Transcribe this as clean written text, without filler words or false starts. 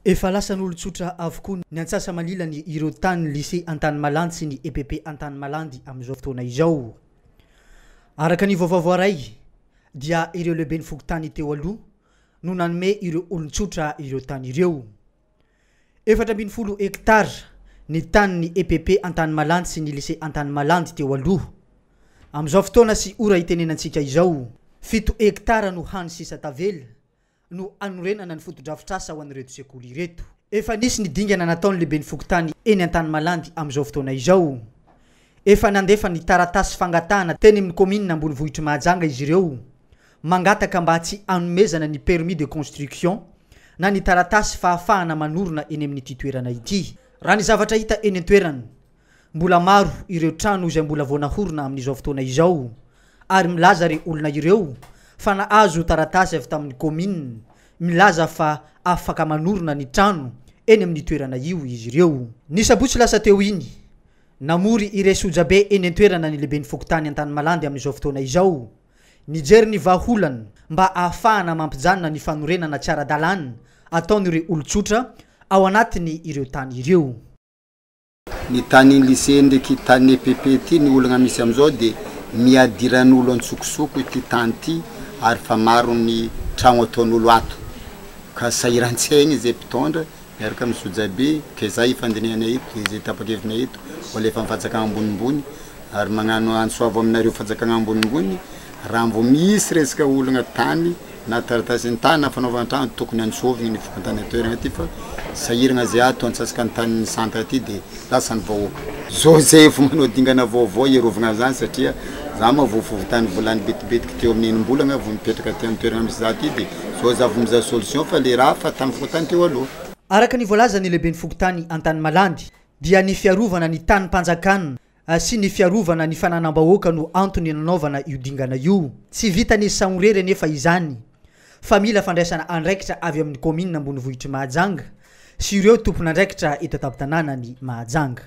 Efa lasan'olon-tsotra avokoa ny antsasa-malilany ireo tany Lycée Antanimalandy sy ny EPP Antanimalandy amin'izao fotoana izao. Araka ny vaovao voaray dia ireo lehiben'ny fokontany teo aloha no nanome ireo olon-tsotra ireo tany ireo. 14 hektara ny tanin'ny EPP Antanimalandy sy ny Lycée Antanimalandy teo aloha. Amin'izao fotoana sy ora itenenantsika izao, 7 hektara no hany sisa tavela no hanorenana ny fotodrafitrasa ho an'ireto sekoly ireto. Efa nisy ny dingana nataon'ny lehiben'ny fokontany eny Antanimalandy amin'izao fotoana izao. Efa nandefa ny taratasy fangatahana teny amin'ny kaominina ambonivohitr'i Mahajanga izy ireo, mangataka mba tsy hanomezana ny permis de construction na ny taratasy fahafahana manorina eny amin'ity toerana ity. Raha ny zavatra hita eny an-toerana, mbola maro ireo trano izay mbola vao nahorina amin'izao fotoana izao ary milaza ireo olona ireo fa nahazo taratasy avy tamin'ny kaominina milaza fa afaka manorina ny trano eny amin'ny toerana io izy ireo. Ny sabotsy lasa teo iny, namory irey sojabe eny an-toerana ny lehiben'ny fokontany Antanimalandy amin'izao fotoana izao, nijery ny vahaolana mba ahafahana mampijanona ny fanorenana tsy ara-dalàna ataon'ireo olon-tsotra ao anatiny ireo tany ireo. Ny tanin'ny lycée ndreky tanin'ny EPP ty ny olagna misy amizao de miadiran'olo antsokosoko ity tany ty ary fa maro ny tragno ataon'olo ato ka sahiran-tsaigny zay mpitondra miaraka amin'ny sojabe ke zay ifandinihanay eto de zay tapa-kevinay eto ho alefa amin'ny fanjakagna ambonimbony ary magnano antso avo aminareo fanjakagna ambonimbony raha vao misy resaka olagna tany Na taratasin'ny tany na fanaovana trano tokony antsovigny ny fokontany an-toerana aty fa sahiragna zay ato antsasaka ny tanin'ny centre aty de lasa ny vahoaka. Zao zay efa manao dingana vaovao hiarovagna an'zany satria za ma vao fokontany volany betibetiky teo amin'ny enim-bolagna vao mipetraka aty amin'ny toerana misy za ty de zao za vao mizaha solution fa le raha fa tamin'ny fokontany teo aloha. Araka ny voalazan'ny lehiben'ny fokontany Antanimalandy dia ny fiarovana ny tanim-panjakana sy ny fiarovana ny fananam-bahoaka no antony nanaovana io dingana io. Tsy vitan'izy samirery anefa izany fa mila fandraisana andraikitra avy amin'ny kaominina ambonivohitr'i Mahajanga sy ireo tompon'andraikitra eto an-tampon-tanànan'i Mahajanga.